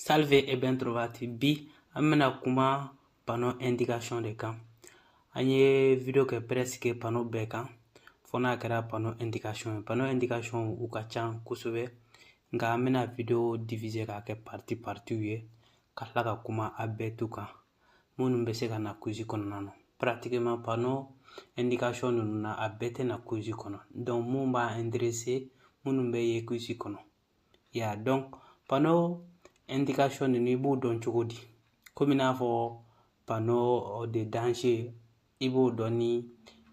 Salve e ben trovati. Bi an bɛna kuma panneau indication de kan. An ye video kɛ presque panneau bɛɛ kan, fo n'a kɛra panneau indication ye. Panneau indication u ka ca kosɛbɛ, nka an bɛna video diviser k'a kɛ partie partie ye, ka tila ka kuma a bɛɛ tu kan, minnu bɛ se ka na quiz kɔnɔna na. Pratiquement panneau indication ninnu na, a bɛɛ tɛ na quiz kɔnɔ. Donc mun b'a intéressé, minnu bɛ ye quiz kɔnɔ ya. Donc panneau indication ninnu, i b'o dɔn cogo di? Komi n'a fɔ panneau de danger, i b'o dɔn ni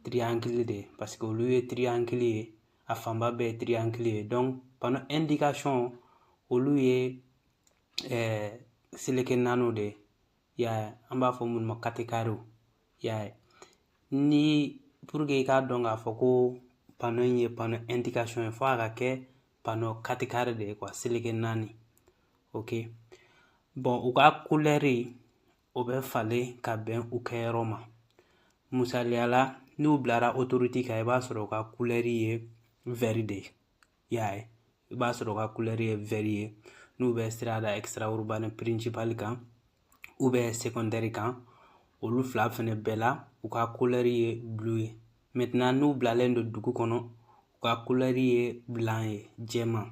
triangle de ye, parce que olu ye triangle ye, a fanba bɛɛ ye triangle ye. Donc panneau indication, olu ye seleke naaniw de ye ya, an b'a fɔ minnu ma katikariw ya. Ni pour que i k'a dɔn k'a fɔ ko panneau in ye panneau indication ye, fo a ka kɛ panneau katikari de ye quoi, seleke naani. Ok, bon, u ka couleur, o bɛ falen ka bɛn u kɛyɔrɔ ma. Misaliya la, n'u bilara autoroute kan, i b'a sɔrɔ u ka couleur ye vert de ye, i y'a ye, i b'a sɔrɔ u ka couleur ye vert ye. N'u bɛ sirada extra urbaine principal kan ou bien secondaire kan, olu fila fɛnɛ bɛɛ la, u ka couleur ye bleu ye. Maintenant, n'u bilalen don dugu kɔnɔ, u ka couleur ye blanc ye, jɛman.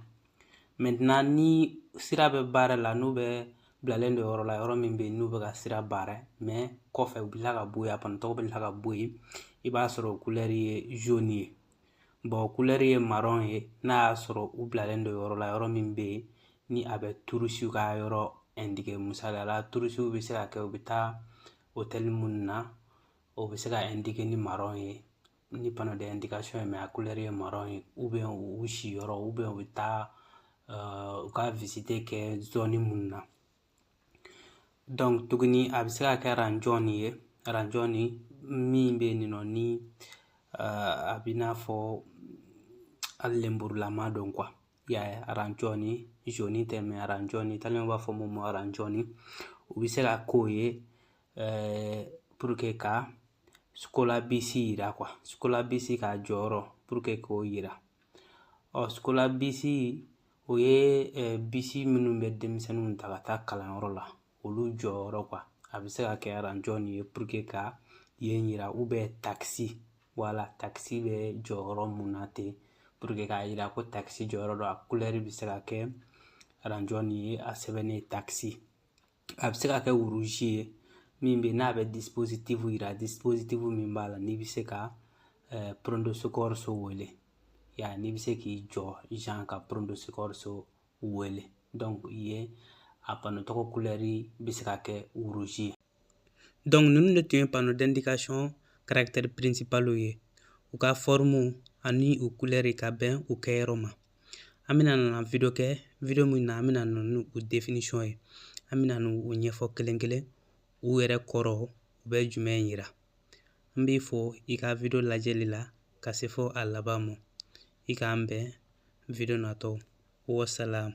Maintenant, ni sira bɛ baara la, n'u bɛ bilalen don yɔrɔ la, yɔrɔ min bɛ yen n'u bɛ ka sira baara, mais kɔfɛ u bɛ tila ka bɔ yen, a panneau tɔgɔ bɛ tila ka bɔ yen, i b'a sɔrɔ couleur ye jaune ye. Bon, couleur ye marron ye n'a y'a sɔrɔ u bilalen don yɔrɔ la, yɔrɔ min bɛ yen ni a bɛ touristes ka yɔrɔ indiquer. Misaliya la, touristes bɛ se ka kɛ u bɛ taa hôtel minnu na, o bɛ se ka indiquer ni marron ye, ni panneau d'indication ye, mais a couleur ye marron ye, ou bien u siyɔrɔ, ou bien u bɛ taa u ka visite kɛ zone minnu na. Donc tuguni, a bɛ se ka kɛ arancɔni ye, arancɔni min bɛ yen nɔ, ni a bɛ n'a fɔ hali lenburulama don quoi, i y'a ye, arancɔni, jaune tɛ, mais arancɔni, italiyɛnw b'a fɔ mun ma arancɔni. U bɛ se ka k'o ye pour que ka scuola bus yira quoi, scuola bus ka jɔyɔrɔ, pour que k'o yira. Ɔ, scuola bus, o ye bisi minnu bɛ denmisɛnninw ta ka taa kalanyɔrɔ la, olu jɔyɔrɔ quoi. A bɛ se ka kɛ arancɔni ye pour que ka yen yira, ou bien taxi, wala taxi bɛ jɔyɔrɔ mun na ten, pour que k'a yira ko taxi jɔyɔrɔ don, a couleur bɛ se ka kɛ arancɔni ye, a sɛbɛnnen taxi. A bɛ se ka kɛ rouge ye, min bɛ n'a bɛ dispositif yira, dispositif min b'a la n'i bɛ se ka pronto soccorso wele ya, n'i bɛ se k'i jɔ jan ka pronto soccorso wele. Donc yen, a panneau tɔgɔ couleur bɛ se ka kɛ rouge ye. Donc ninnu de tun ye panneau d'indication caractère principal ye, u ka forme ani u couleur ka bɛn u kɛyɔrɔ ma. An bɛna na video kɛ, video min na an bɛna na n'u définition ye, an bɛna n'u ɲɛfɔ kelen kelen, u yɛrɛ kɔrɔ, u bɛ jumɛn yira. N b'i fo i ka video lajɛli la ka se fo a laban ma. I k'an bɛn video natɔ. Wasalam.